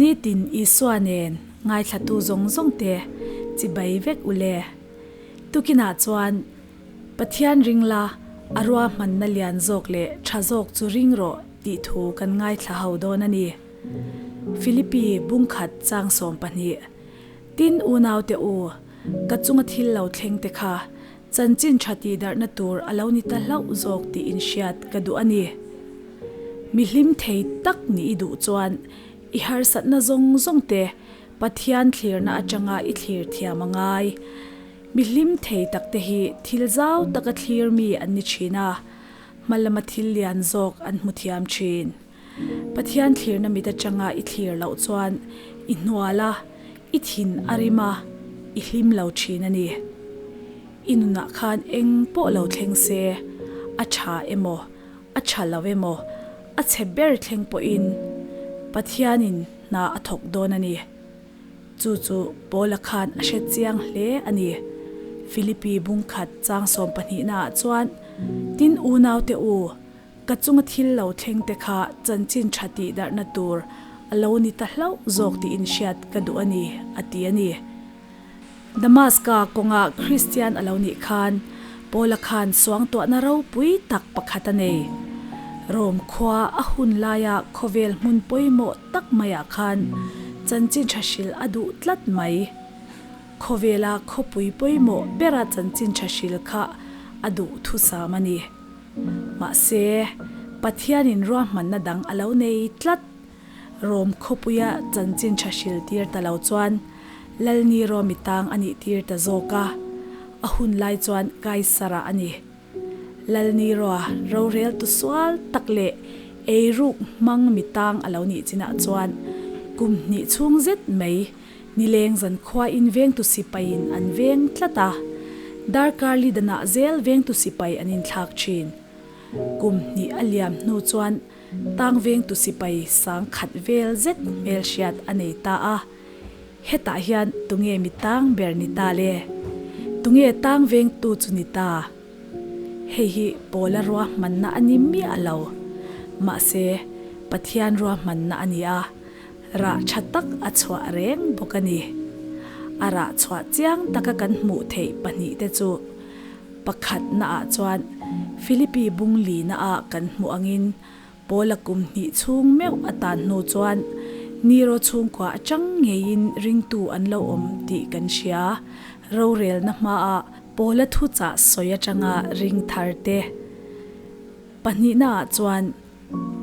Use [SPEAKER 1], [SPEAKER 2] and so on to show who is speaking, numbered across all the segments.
[SPEAKER 1] Nitin Isua nen ngaithlatu zawng zawng te chibai vek u le. Tukinah chuan Pathian ring la, a ruahmanna lian zawk leh tha zawk chu ring rawh tih thu kan ngaithla ho dawn a ni. Philippi bungkhat chang 12. Tin unaute u, ka chunga thil lo thleng te kha chanchin tha tih darhna tur a lo ni ta hlauh zawk tih inhriat ka duh a ni. Mi hlim thei tak nih i duh chuan i harsatna zawng zawng te Pathian thlirna atanga i thlir thiam a ngai. Mi hlim thei tak te hi thil zau taka thlir mi an ni thin a, hma lama thil lian zawk an hmu thiam thin. Pathian thlirna mit atanga i thlir loh chuan i hnual a, i thin a rim a, i hlim lo thin a ni. I nunah khan eng pawh lo thleng se, a tha emaw, a tha lo emaw, a chhe ber thleng pawhin Pathianin hna a thawk dawn a ni. Chu chu Paula khan a hre chiang hle a ni. Philippi bungkhat chang sawmpahnihnaah chuan, Tin unaute u, Ka chunga thil lo thleng te kha chanchin tha tih darhna tur a lo ni ta hlauh zawk tih inhriat ka duh a ni, a ti a ni. Damaska kawnga Kristian a lo nih khan Paula khan suangtuahna ropui tak pakhat a nei. Rome khua a hun laia khawvel hmun pawimawh tak maiah khan chanchin tha hrilh a duh tlat mai. Khawvela khawpui pawimawh bera chanchin tha hrilh kha a duh thusam a ni. Mahse, Pathianin ruahmanna dang a lo nei tlat. Rom khawpuia chanchin tha hril tir ta lo chuan Lalni Romi tang a nih tir ta zawk a, a hun lai chuan Kaisara a ni. Lalni Roa roreltu sual tak leh eiruk hmang mi tang a lo nih chinah chuan kum hnih chhung zet mai Nileng zankhuain vengtu sipaiin an veng tlat a, darkar li danah zel vengtu sipai an inthlak thin. Kum hnih a liam hnu chuan tang vengtu sipai sang khat vel zet hmelhriat a nei ta a, hetah hian tunge mi tang ber ni ta le? Tunge tang vengtu chu ni ta? Hei hi Paula ruahmanna a ni miah lo. Mahse, Pathian ruahmanna a ni a. Rah tha tak a chhuah reng bawk a ni. A rah chhuah chiang taka kan hmuh theih pahnihte chu pakhatnaah chuan Philippi bung linaah kan hmuh angin Paula kum hnih chhung meuh a tan hnu chuan Nero chhungkua atang ngeiin ringtu an lo awm tih kan hria. Rorelna hmaah Paula thuchah sawi atanga ring thar te pahnihnaah chuan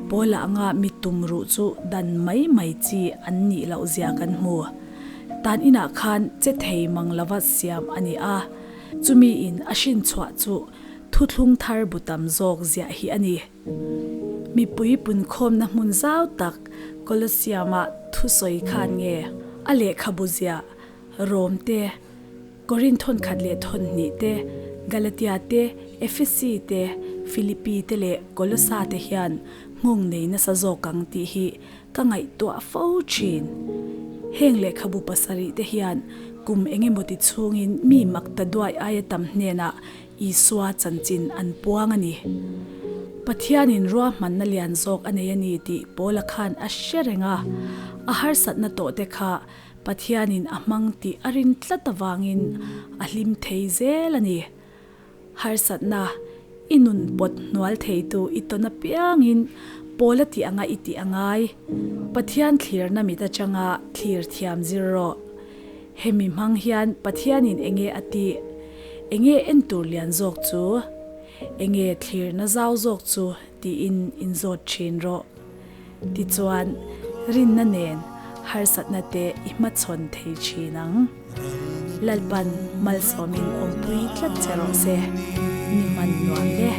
[SPEAKER 1] Paula anga mi tum ruh chu dan mai mai chi an nih loh zia kan hmu. Tan inah khan che thei mang lova siam a ni a, chumi in a hrin chhuah chu thuthlung thar bu tam zawk ziah hi a ni. Mipui punkhawmna hmun zau tak Colosseum-ah thusawi khan nge a lehkhabu ziah Rom te, Korin thawnkhat leh thawnhnih te, Galatia te, Efesi te, Filipi te leh Kolosa te hian nghawng nei nasa zawk ang tih hi ka ngaihtuah fo thin. Heng lehkhabu pasarih te hian kum engemaw ti chhungin mi mak ta duai aia tam hnenah Isua chanchin an puang a ni. Pathianin ruahmanna lian zawk a nei a ni tih Paula khan a hre reng a, a harsatna tawhte kha Pathianin a hmang tih a rin tlat avangin a hlim thei zel a ni. Harsatna, i nun pawt hnual theitu i tawn apiangin Paula tih anga i tih a ngai. Pathian thlirna mit atanga thlir thiam zir rawh. Hemi hmang hian Pathianin enge a tih? Enge en tur lian zawk chu? Enge thlirna zau zawk chu? tiin inzawt thin rawh. Tichuan, rinna nen harsatna te i hmachhawn thei thin ang. Lalpan malsawmin awmpui tlat che rawh se, ni hman nuam le.